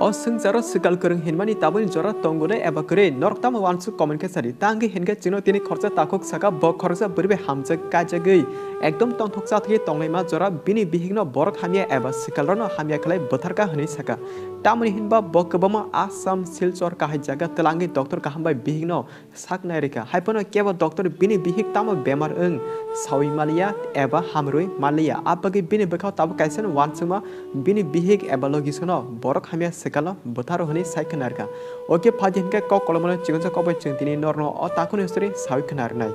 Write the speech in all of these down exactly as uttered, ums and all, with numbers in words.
O swngcharo swkal kwrwng hinmani tabukni jora tongo de eba kwrwi? Norok tamo uansuk comment khe sadi. Tangwi hinkhe chwngno tini khoroksa takhuk saka, bo khoroksa bwrwi bai hamjak kaijagwi ekdom tongthok chathogwi tonglaima jora bini bihikno borok hamya eba swkalrokno hamya khlai bwtharkha hwnwi saka. Tamoni hinba bo kwbangma Assam, Silchar kahai jaga twlangwi doctor kaham bai bihikno sak nai rikha. Haiphano kebo doctor bini bihik tamo bemar wng saui maliya eba hamrwi maliya. Abagwi bini bwkhao tabuk kaisa uansukma bini bihik eba logisano borok hamya swkalno bwtharo hwnwi sai khna rikha. Oke, phaidi hinkhe kok kolomano chikonsa kokbai chwng tini norno o takhukni story saui khna rwnai.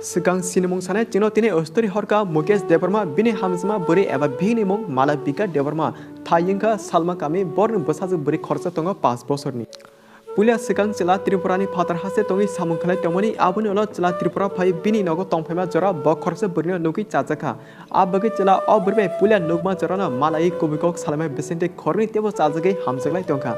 Swkang sinimung sanai chwngno tini o story horkha Mukesh Debbarma, bini hamjwma bwrwi eba bihikni mung Malavika Debbarma. Thai wngkha Salma Kami, borokni bwsajwk bwrwi khoroksa tongo paanch bosorni. Puila swkang chwla Tripurani phatar haste tongwi samung khlai tongmani, aboni ulo chwla Tripura phai bini nogo tongphaima jora bo khoroksa bwrwino nugwi chajakha. A bagwi chwla o bwrwi bai puila nukma jorano malaiwi kubui kok salaimai bisingtwi khoroknwi teibo chajagwi hamjaklai tongkha.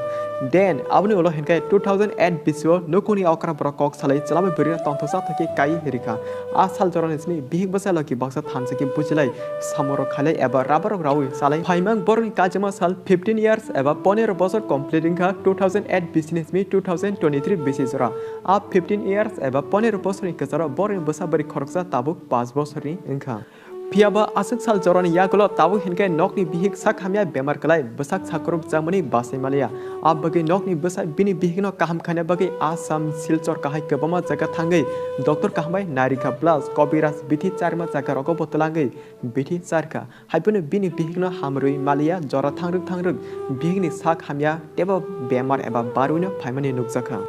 Then aboni ulo hinkhe two thousand eight bisio nukhungni okra borok kok salai chwla bai bwrwino tongthoksa thokhe kaiwi rikha. A sal jorani simi bihik bwsa logi baksa thansa khe bujilai samung rok khailai eba rubber rok raui salai phaimang borokni kaijakma sal fifteen years eba ponero bosor complete wngkha two thousand eight bisini simi two thousand twenty-three bisi jora. A fifteen years eba ponero bosorni kwcharo borokni bwsa bwrwi khoroksa tabuk paanch bosorni wngkha. Phiyaba aswk sal jorani yagulo tabuk hinkhe nokni bihik sak hamya bemar kwlai bwsak sakrupjakmani bachai maliya. A bagwi nokni bwsa bini bihikno kaham khaina bagwi Assam, Silchar kahai kwbangma jaga thangwi doctor kaham bai nairikha plus Kobiraj bithi charma jaga rogo bo twlangwi bithi charkha. Haiphano bini bihikno hamrwi maliya jora thangrwk thangrwk bihikni sak hamya teibo bemar eba barwino phaimani nukjakha.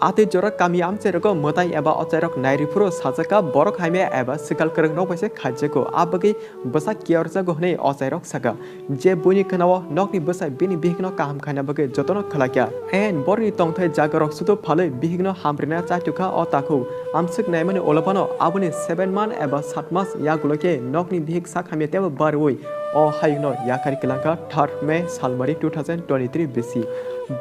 Atwi jora kami amchairogo mwtai eba ochairok nairiphuru sajaka borok hamya eba swkal kwrwngrok bai se khaijago, a bagwi bwsa kiyorjago hwnwi ochairok saka. Je buini khwnao nokni bwsa bini bihikno kaham khaina bagwi jotono khlakya. And borokni tongthai jagarok sudu phalwi bihikno hamrwina chaitukha o takhuk. Amswk naimani ulo phano aboni seven month eba sat mas yagulo khe nokni bihik sak hamya teibo barwi o hayungno yakari kwlangkha third May salmari two thousand twenty-three bisi.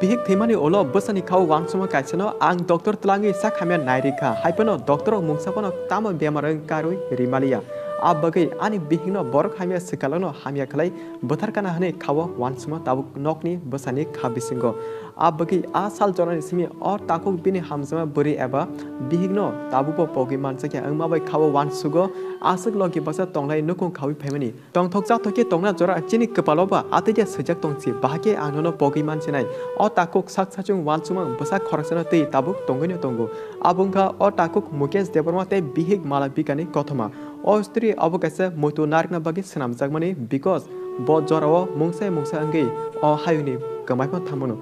Bihik thwimani ulo bwsani khao uansukma kaisano ang doctor twlangwi sak hamya nairikha, haiphano doctor rok mungsa phano tamo bemar wng karwi rimaliya. A bagwi ani bihikno borok hamya swkalokno hamya khlai bwtharkana hwnwi khao uansukma tabuk nokni bwsani kha bisingo. A bagwi a sal jorani simi o takhuk bini hamjakma bwrwi eba bihikno tabukbo pogwi manjakya wngma bai khao uansugo, aswk logi baksa tonglai nukhung khaui phaimani. Tongthok chathok khe tongna jora chini kwpalo ba atwi khe swijak tongsi, bahai khe ang nono pogwi mansinai. O takhuk sak sachung uansukma bwsa khoroksano twi tabuk tongwino tongo. Abo wngkha o takhuk Mukesh Debbarma tei bihik Malavika ni kothoma. O story obo kaisa muitu narwkna bagwi swnamjakmani, because bo jorao mungsa mungsa wngwi o hayungni kwmai phano thamono.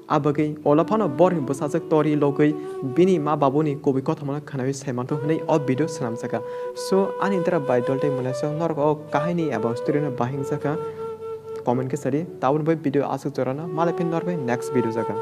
A bagwi ulo phano borokni bwsajwk tori logwi bini ma babuni kubui kothomano khwnawi sai manthok hwnwi o video swnamjakha. So, ani dara bai dol tei mwnaswk norok o kahaini eba story no bahai wngjakha comment khe sadi. Tabukni bai video aswk jorano, malai phini norok bai next video jaga.